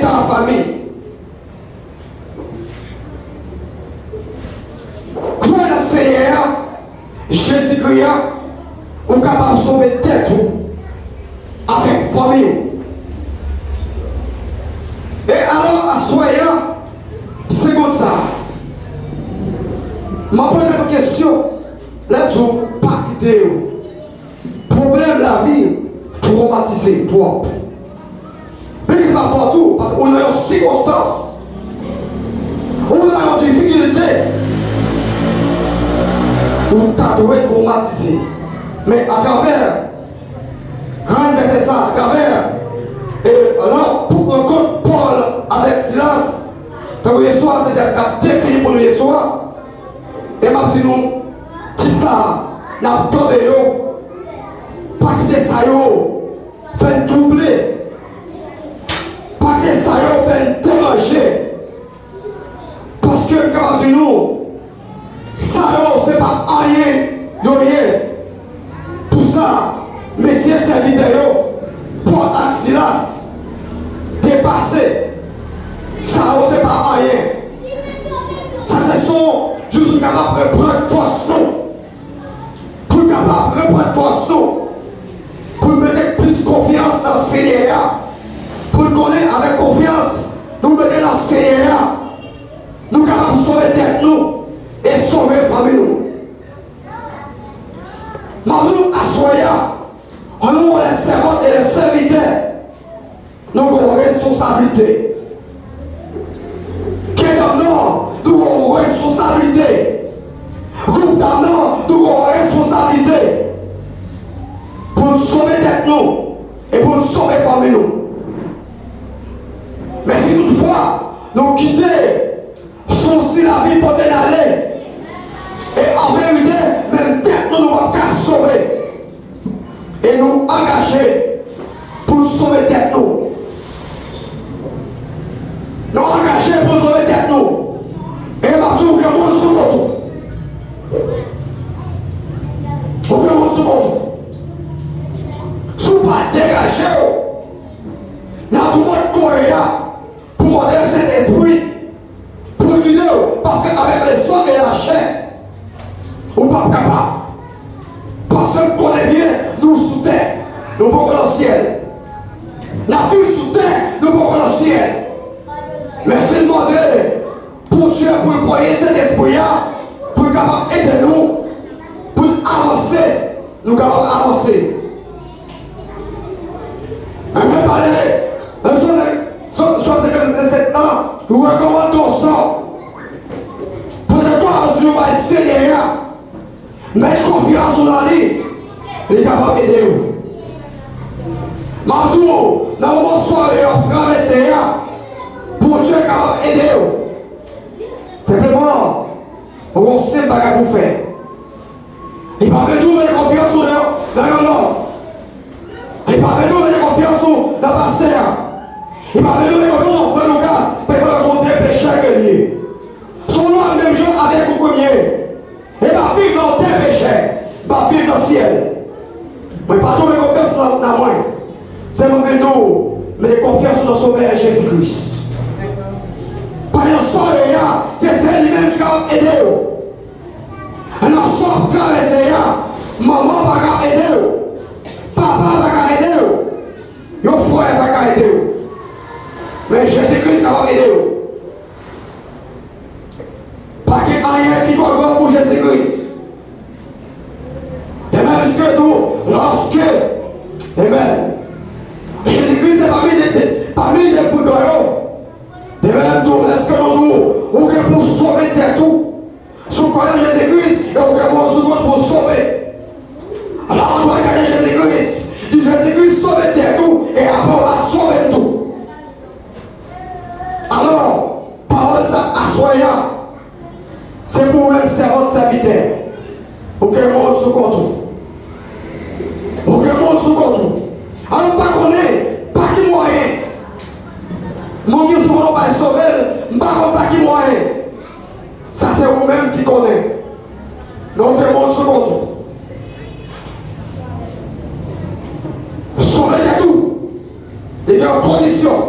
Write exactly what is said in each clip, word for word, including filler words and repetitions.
sa a, fanmi. Kwè nan Senyè a, Jezikri a, ou kapab sove tèt ou avèk fanmi w. E alò, aswè a, se konsa. M ap poze nou kesyon, lè m di w pa kite yo. Pwoblèm lavi twomatize twòp. Men se pa fòt ou, paske ou nan yon sikonstans, ou nan yon difikilte, ou ta dwe twomatize. Men atravè grenn vèsè sa, atravè, e, lè w pou pran kont Pòl avèk Silas, tankou yèswa, se te ap defini pou nou yèswa. E m ap di nou, ti sa, n ap tande yo, pa kite sa yo fè n twouble. Pa kite sa yo fè n deranje. Paske m kapab di nou, sa yo se pa anyen yo ye. Pou sa, mesye sèvitè yo, Pòl ak Silas, te pase. Sa yo se pa anyen. Sa se son, jis nou kapab reprann fòs nou. Pou n kapab reprann fòs nou, pou n mete plis konfyans nan Senyè a, pou n konnen avèk konfyans nou mete nan Senyè a, nou kapab sove tèt nou e sove fanmi nou. M ap di nou aswè a, an nou lè sèvant e lè sèvitè, nou gen yon responsablite. Kingdom nan, nou gen yon responsablite. Gwoup dam nan, nou gen yon responsablite. Pou n sove tèt nou e pou n sove fanmi nou. Men si toutfwa nou kite, se yon si lavi pote n ale. E an verite, menm tèt nou, nou p ap ka sove. E nou angaje pou n sove tèt nou. Nou angaje pou n sove tèt nou. E m ap di w, ou gen moun sou kont ou. Ou gen moun sou kont ou. Si w pa degaje w nan tou mòd kouri a, pou mande Sentespri pou l gide w, paske avèk lesan e lachè, ou p ap kapab. Paske m konnen byen, nou sou tè, nou poko nan syèl. N ap viv sou tè, nou poko nan syèl. Men si n mande Bondye pou l voye Sentespri a, pou l kapab ede nou, pou n avanse, nou kapab avanse. Mwen vle pale nan Sòm, Sòm, Sòm senkann sèt lan, ki rekòmande w Sòm. Poze kò w sou bay Senyè a. Met konfyans ou nan li. Li kapab ede w. M ap di w, nan moman sware w ap travèse a, Bondye kapab ede w. Senpleman, ou gen yon senp bagay pou w fè. Li pa vle di w mete konfyans ou nan, nan yon lòm. Li pa vle di w mete konfyans ou nan pastè a. Li pa vle di w mete konfyans ou nan Frè Loukas, paske Frè Loukas se yon de pechè ke l ye. Se yon lòm menm jan avèk ou ke m ye. E m ap viv nan yon tè pechè. M ap viv nan syèl. Mwen pa tou mete konfyans nan, nan mwen. Sèlman m vle di w, mete konfyans ou nan Sovè a Jezi Kris. Pandan w sòti a, se sèl li menm ki kapab ede w. Nan sa w ap travèse a, manman w pa ka ede w. Papa w pa ka ede w. Yon frè pa ka ede w. Men Jezi Kris kapab ede w. Pa gen anyen ki twò gran pou Jezi Kris. De menm ke tou, lòske, amen, Jezi Kris se pami de, de, pami de pli gran yo. De menm tou, lèske nou di w, ou gen pou w sove tèt ou. Si w kwè nan Jezi Kris, e ou gen moun sou kont pou w sove. Alò, ou dwe gade Jezi Kris. Di, Jezi Kris, sove tèt ou, e apre w a sove m tou. Alò, pawòl sa aswè a, se pou ou menm sèvant, sèvitè. Ou gen moun sou kont ou. Ou gen moun sou kont ou. Alò, m pa konnen pa ki mwayen moun ki sou kont ou pral sove l, m pa konn pa ki mwayen. Sa se ou menm ki konnen. Men ou gen moun sou kont ou. Sove tèt ou. Li gen yon kondisyon.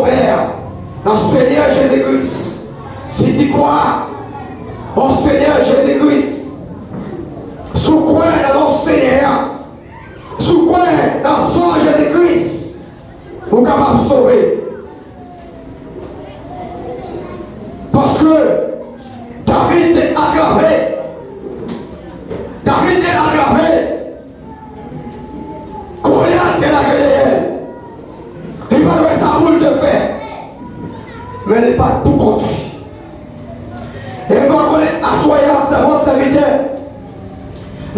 Pè, nan Senyè Jezi Kris, si tu crois au Seigneur Jésus-Christ, si w kwè nan non Senyè a, si w kwè nan san Jezi Kris, ou kapab sove. Paske David te atrape. David te atrape. Golyat te lage dèyè l. Li pa t wè sa pou l te fè. Men li pa t pou kont li. E m pa konnen aswè a, sèvant, sèvitè,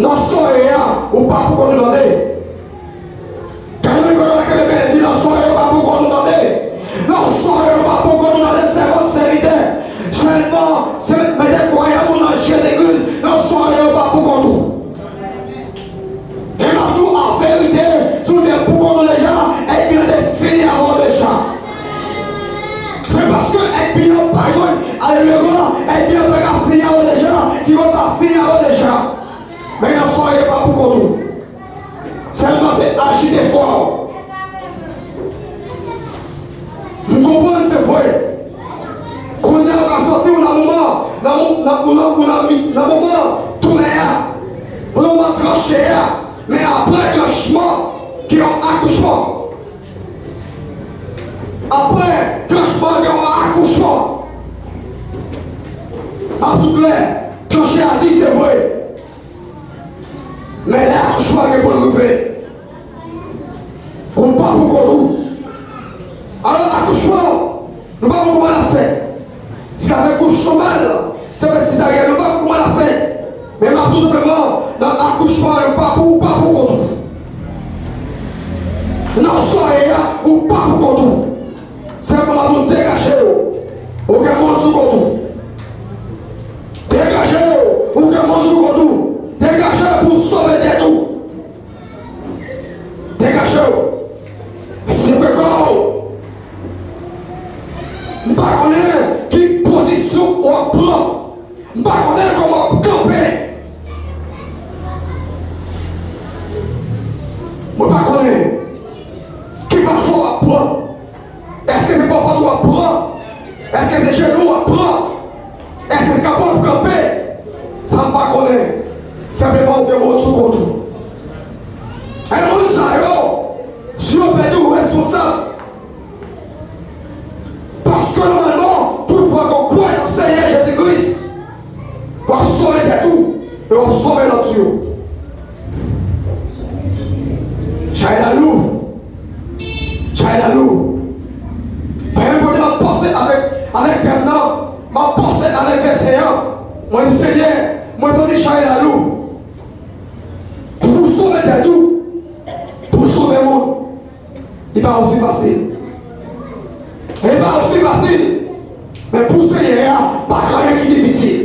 nan sa w ye a, ou pa pou kont ou tande. Gade moun kote w la, kenbe men, di, nan sa w ye, ou pa pou kont ou tande. Nan sa w ye, ou pa pou kont ou tande, sèvant, sèvitè. Sèlman, se mete kwayans ou nan Jezi Kris, nan sa w ye, ou pa pou kont ou. E m ap di w an verite, si w te pou kont ou deja, ènmi an te fini avè w deja. Se paske ènmi an pa jwenn, alelouya, glwa, ènmi an pa ka fini avè w deja, ki konn pa fini avè w deja. Men nan sa w ye, pa pou kont ou. Sèlman se ajite fwa w. M konprann, se vre. Kounye a, ou ka santi w nan moman, nan mo-, nan, ou nan, ou nan mi-, nan moman doulè a, nan moman tranche a. Men apre tranchman, gen yon akouchman. Apre tranchman, gen yon akouchman. M ap di w klè, tranche a di se vre. Men lè akouchman gen pou l rive, ou pa pou kont ou. Alò, akouchman, nou pa konn kòman l ap fèt. Si l ap akouche nòmal, se fè sezaryèn, nou pa konn kòman l ap fèt. Men m ap di w senpleman, nan akouchman, ou pa pou, ou pa pou kont ou. Nan sa w ye a, ou pa pou kont ou. Sèlman m ap di w degaje w. Ou gen moun sou kont ou. Degaje w. Ou gen moun sou kont ou. Degaje w pou w sove tèt ou. Degaje w. Seve kò w. M pa konnen ki pozisyon w ap pran. M pa konnen kòman w ap kanpe. Mwen pa konnen ki fason w ap pran. Èske se bò vant ou w ap pran? Èske se jenou w ap pran? Èske se kanpe w ap kanpe? Sa m pa konnen. Senpleman, ou gen moun sou kont ou. E moun sa yo, si yo pèdi, ou responsab. Paske nòmalman, tout fwa ke w kwè nan Senyè Jezi Kris, w ap sove tèt ou e w ap sove lòt yo. Chay la lou. Chay la lou. Premye kote m ap panse avèk, avèk tèm nan, m ap panse avèk vèsè an. Mwen di, Senyè, mwen santi chay la lou. Pou w sove tèt ou, pou w sove moun, li pa osi fasil. Li pa osi fasil. Men pou Senyè a, pa gen anyen ki difisil.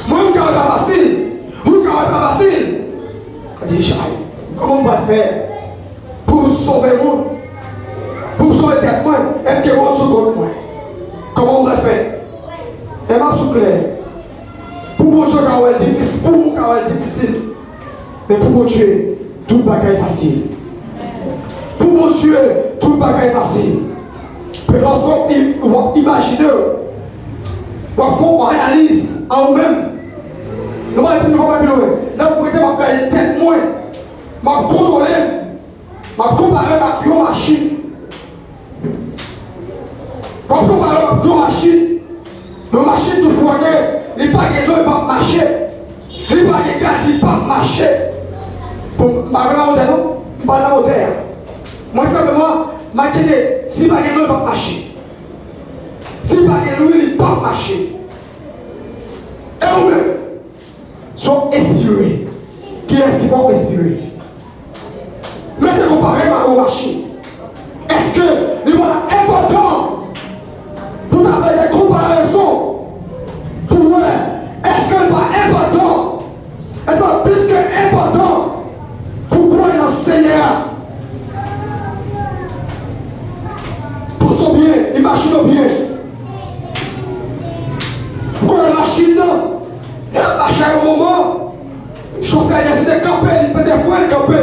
Mwen, m ka wè pa fasil. Ou ka wè pa fasil. Sa di, chay, kòman m pral fè pou m sove moun? Pou m sove tèt mwen, e m gen moun sou kont mwen. Kòman m pral fè? E m ap di w klè. Pou Bondye ka wè l difisil, pou ou ka wè l difisil. Men pou Bondye, tout bagay fasil. Pou Bondye, tout bagay fasil. Paske lòske w ap im-, w ap imajine w, w ap fè yon analiz a ou menm. Nou pa, nou pa pi lwen. Lè w prete, m ap gade tèt mwen. M ap kontwole m. M ap konpare l ak yon machin. W ap konpare l ak yon machin. Yon machin, tout fwa ke li pa gen dlo, li p ap mache. Li pa gen gaz, li p ap mache. Bon, m pa nan motè, non. M pa nan motè a. Mwen, senpleman, m a tcheke, si pa gen dlo, li p ap mache. Si pa gen lwil, li p ap mache. E ou menm? Si w enspire, kiyès ki fè w enspire? Men se konpare m ak yon machin. Èske li pa enpòtan pou w ta fè de konparezon pou w wè èske li pa enpòtan? Èske li pa plis ke enpòtan pou w kwè nan Senyè a? Panse w byen, imajine w byen. Ou kwè nan machin nan? Lè w ap mache yon moman, chofè deside kanpe, li peze fren, li kanpe.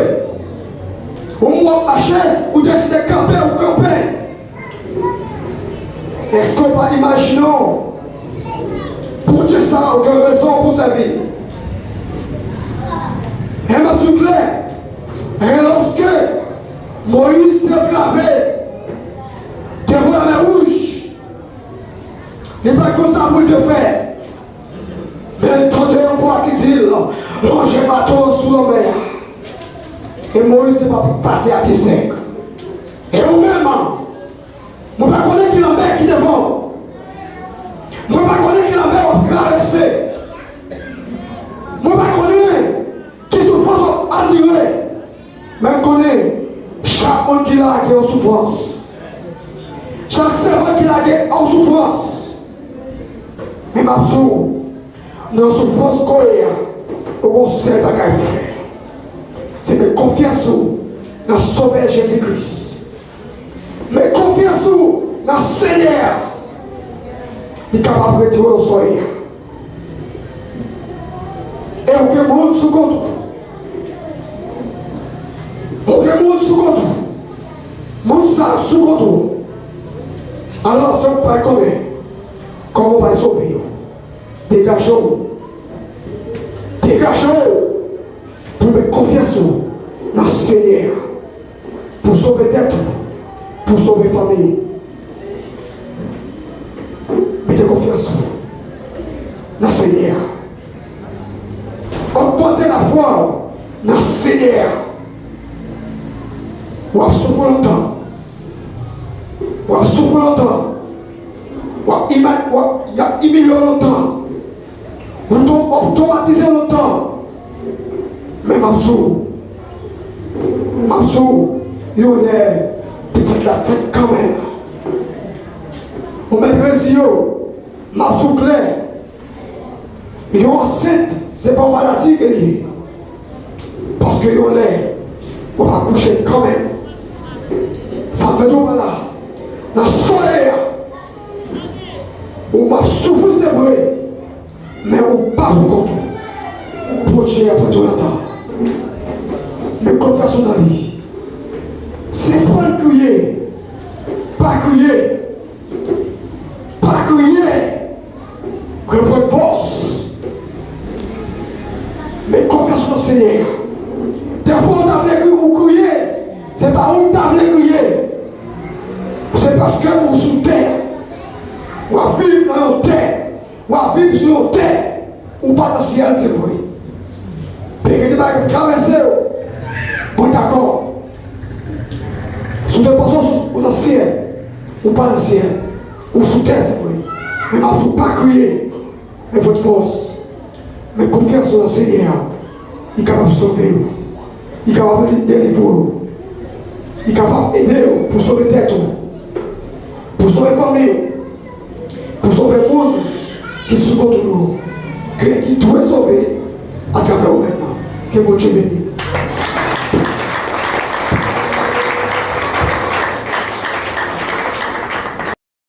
Ou menm w ap mache, ou deside kanpe, ou kanpe. Èske w pa imajine w Bondye sa a ou gen rezon pou sèvi? E m ap di w klè, e lòske Moyiz te antrave devan Lamè Wouj, li pa t konn sa pou l te fè. Men l tande yon vwa ki di l, lonje bato an sou lanmè a. E Moyiz te pa pase a pye sèk. E ou menm, mwen pa konnen ki lanmè ki devan w. Mwen pa konnen ki lanmè w ap travèse. Mwen pa konnen ki soufrans w ap andire. Men m konnen, chak moun ki la gen yon soufrans. Chak sèvant ki la gen yon soufrans. Men m ap di w, nan soufrans ke w ye a, ou gon sèl bagay pou fè. Se met konfyans ou nan Sovè Jezi Kris. Met konfyans ou nan Senyè a. Li kapab retire w nan sa w ye a. E ou gen moun sou kont ou. Ou gen moun sou kont ou. Moun sa sou kont ou. Alò, se ou k pral konnen kòman w pral sove yo. Degaje w. Degaje w pou w met konfyans ou nan Senyè a. Pou w sove tèt ou. Pou w sove fanmi w. Mete konfyans ou nan Senyè a. Ogmante lafwa w nan Senyè a. W ap soufri lontan. W ap soufri lontan. W ap ima-, w ap, y ap imilye w lontan. Ou tou-, w ap twomatize lontan. Men m ap di w, m ap di w, yon lè pitit la fèt kanmenm. Ou mèt rezi yo, m ap di w klè, yon ansent, se pa yon maladi ke li ye. Paske yon lè, w ap akouche kanmenm. Sa m vle di w pa la, nan solèy la, ou m ap soufri, se vre. Men ou pa pou kont ou. Bondye ap pote w ladan. Met konfyans ou nan li. Sispann kriye. Pa kriye. Pa kriye. Reprann fòs. Met konfyans ou nan Senyè a. Dèfwa ou ta vle kriye, ou kriye. Se pa ou ta vle kriye. Se paske ou sou tè. W ap viv nan yon tè. W ap viv sou yon tè, ou pa nan syèl, se vre. Gen de bagay k ap travèse w. Mwen dakò. Si w te panse w nan syèl, ou pa nan syèl. Ou sou tè, se vre. Men m ap di w pa kriye. Men pran fòs. Men konfyans ou nan Senyè a. Li kapab sove w. Li kapab delivre w. Li kapab ede w pou sove tèt ou. Pou sove fanmi w. Pou sove moun ki sou kont ou yo, ke ki dwe sove atravè ou menm nan. Ke Bondye beni w.